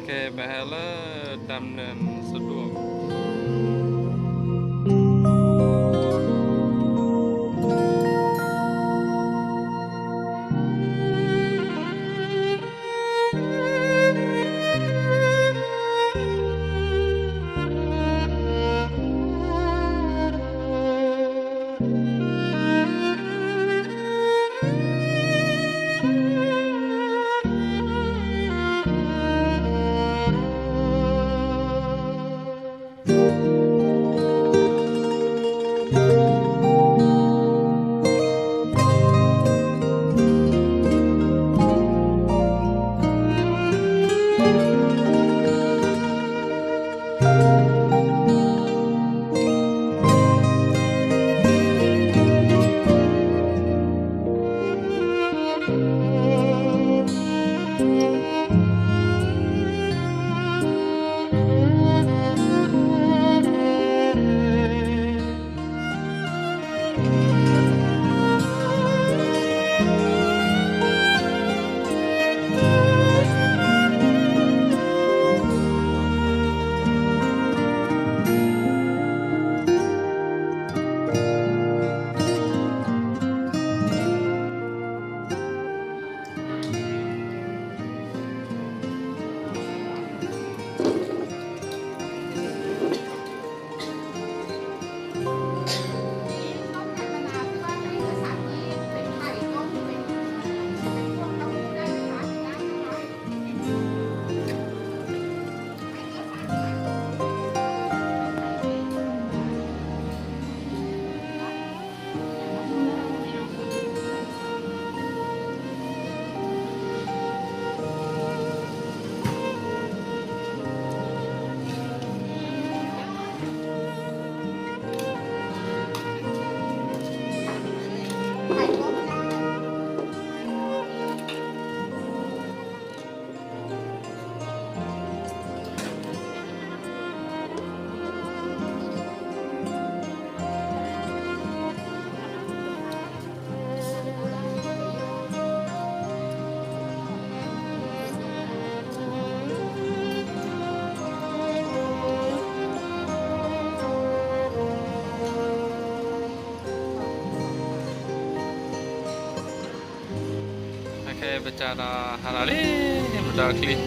ခဲပဟဲလၢ တၢ်မနုၤစဒိၣ် ခဲပကဒီးဟးထီၣ်လံ ပဒီး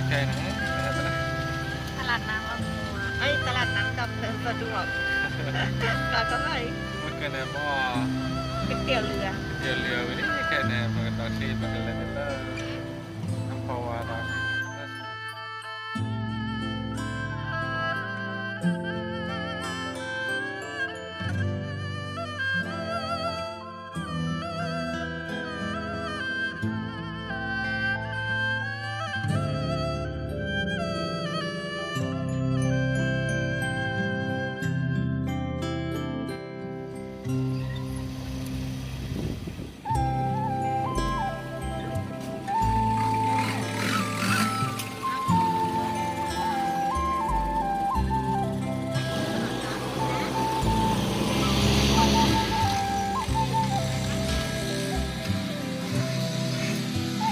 ချံ တလးနါ เอ้ย ตลาดน้ำดำเนินสะดวก แล้วก็ไป เมื่อกี้เนี่ยบอก ก๋วยเตี๋ยวเรือ ก๋วยเตี๋ยวเรือ วันนี้แค่เนี่ย มันก็ตอนที่มันก็เลยไม่เลิก น้ำปลาวาเนาะ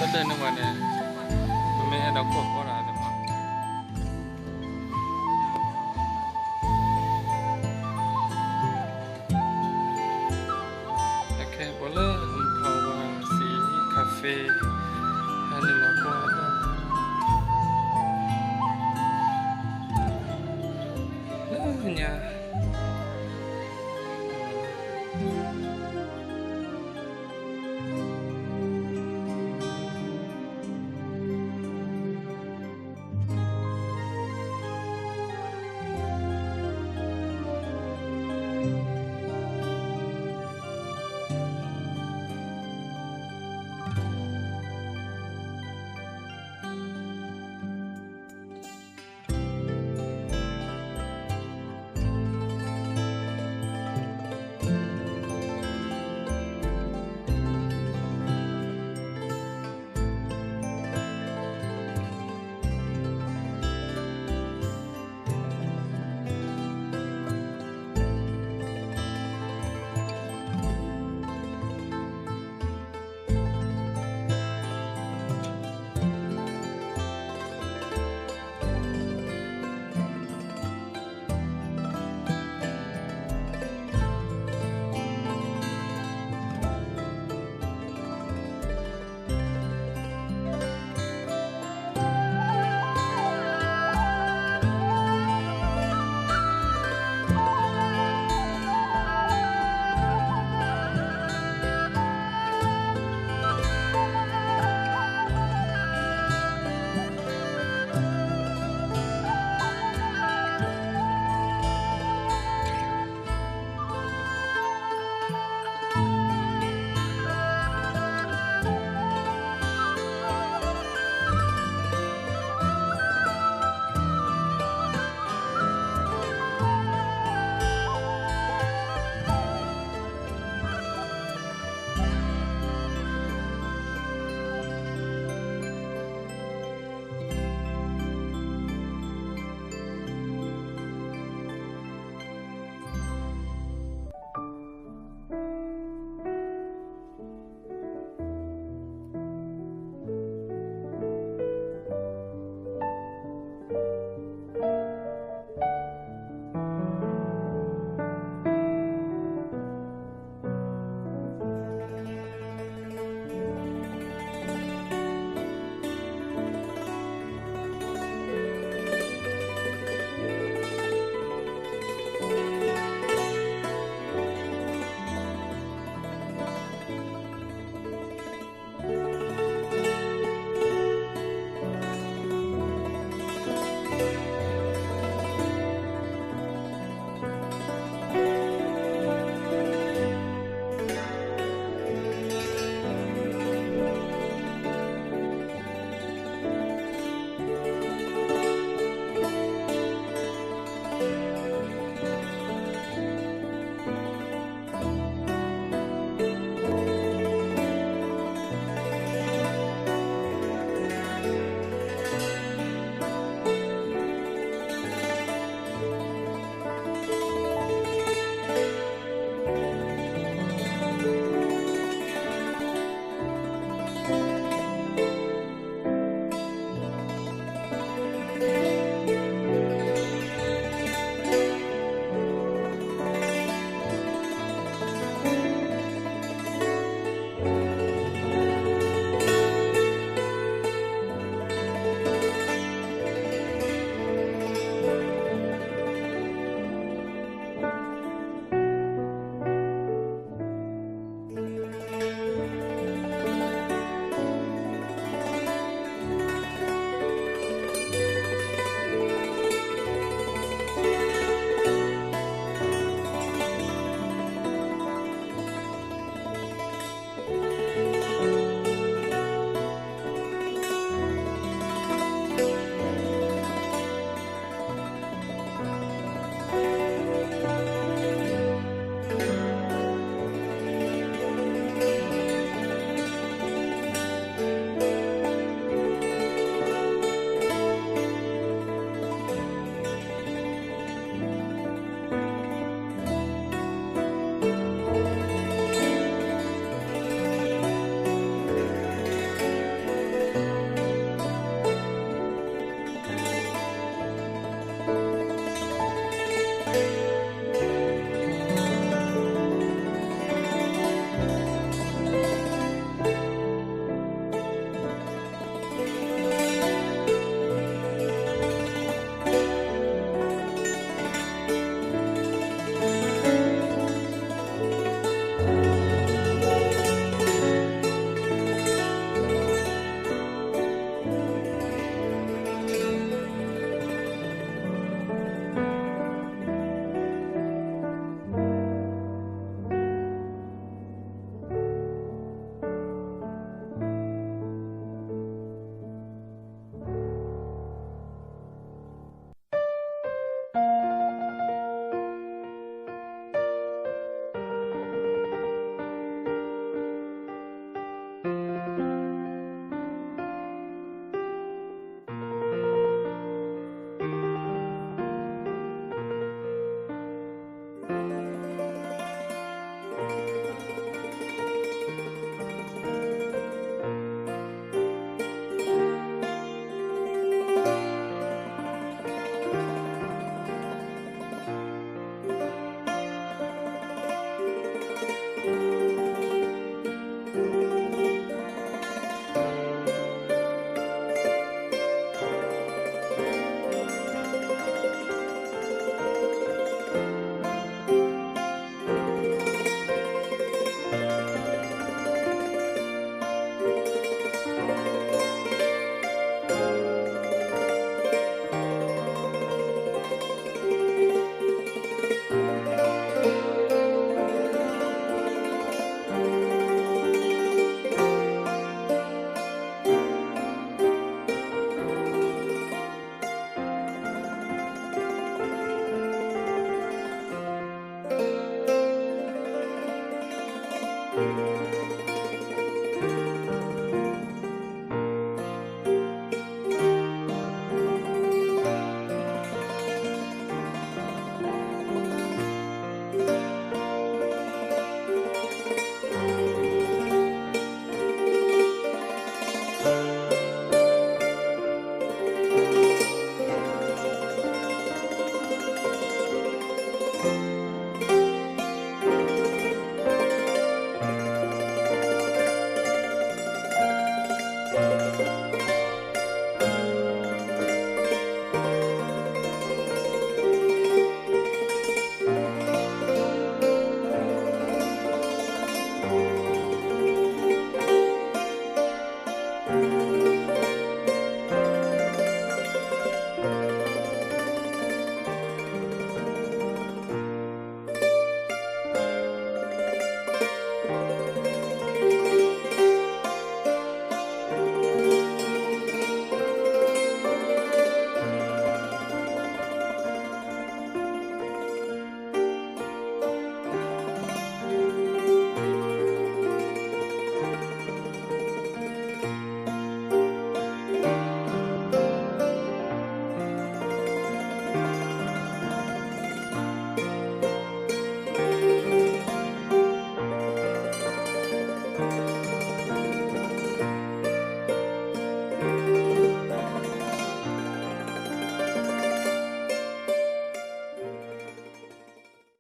တၢ်ဒၢးန့ၢ်ဝဲန့ၣ် ပမ့ၢ်အဲၣ်ဒိးကိးကီးတၢ်သ့ၣ်မး, အခဲပှၤလၢ Empower Sea Cafe ဟဲန့ၣ်လီၤ.